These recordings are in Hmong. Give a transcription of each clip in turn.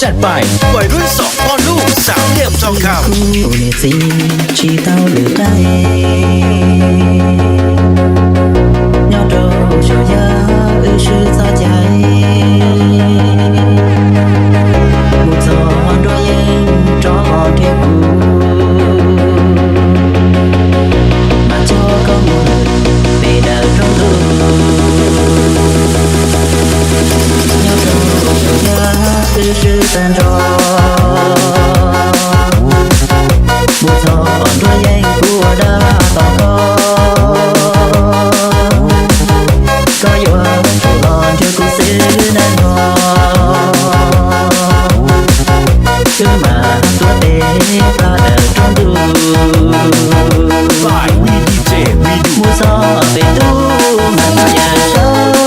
Tais Pais, Vajtswv xov poj lub xav liam txog kham. Kuv niam txiv tsis tau lwm qaib, nyob rau saum yaj wb swb txoj cai, mus txog nruab yeeb rov qhia kuv, mas coj koj mus pem daws roob ntuj. Nyob rau saum yaj wb swb tag nrho, mus txog nruab yeeb kuv ua dab tos koj, koj yuav tsum los nrhiav kuv xwb nawb no. Wb mam tuav tes plab daws roob ntuj, mus txog pem ntuj mas txog yawm saub,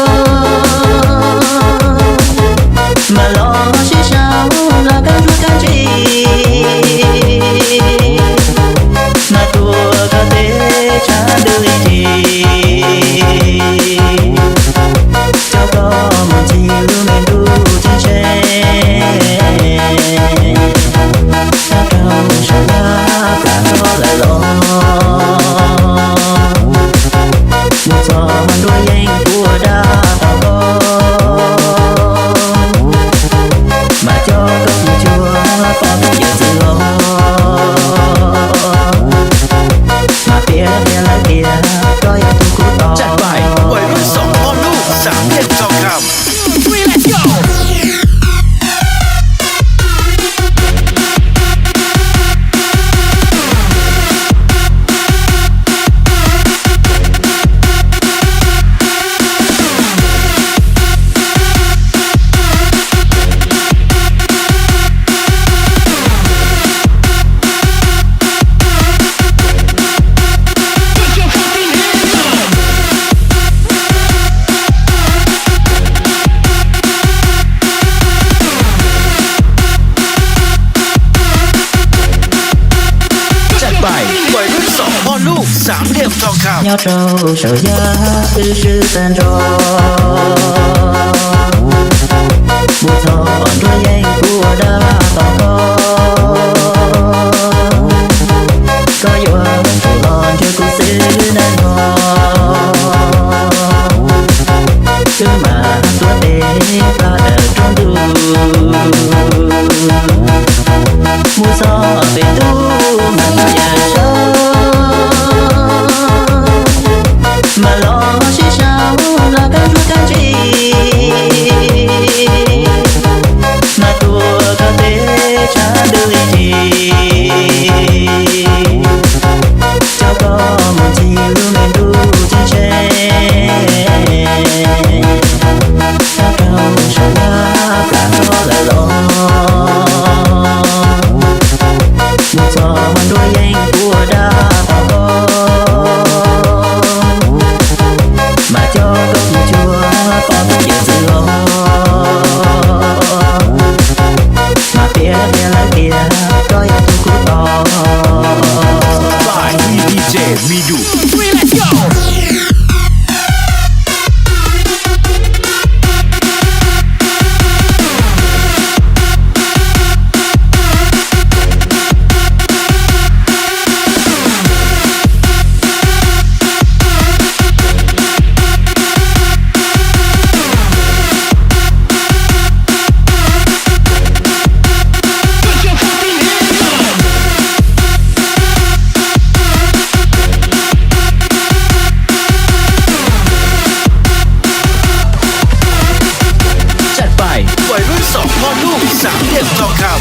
mas los sib sau los kab ntsuag kab ntsis, mas tuav koj tej tshav ntuj ib ncig, coj koj mus ncig lub me ntuj ceeb tsheej, nyob rau saum yaj plam toj lawm los, mus txog nruab yeeb kuv ua dab tos koj, mas coj koj mus cuag poj koob yawm txwv los, mas piav qhia lawv tias koj yog tus kuv tos. Tais Pais, Vajtswv xov poj lub xav liam txog kham. Tais Pais, Vajtswv xov poj lub xav liam txog kham. Nyob rau saum yaj wb swb tag nrho, mus txog nruab yeeb kuv ua dab tos koj, koj yuav tsum los nrhiav kuv xwb nawb no. Wb mam tuav tes plab daws roob ntuj, mus txog pem ntuj mas txog yawm saub, mas los sib sau los kab ntsuag kab ntsis, mas tuav koj tej tshav ntuj ib ncig, coj koj mus ncig lub me ntuj ceeb tsheej, nyob rau saum yaj plam toj lawm los, mus txog nruab yeeb kuv ua dab tos koj, mas coj koj mus cuag poj koob yawm txwv los, mas piav qhia lawv tias koj yog tus kuv tos. Tais Pais, Vajtswv xov poj lub xav liam txog kham. Tais Pais, Vajtswv xov poj lub xav liam txog kham.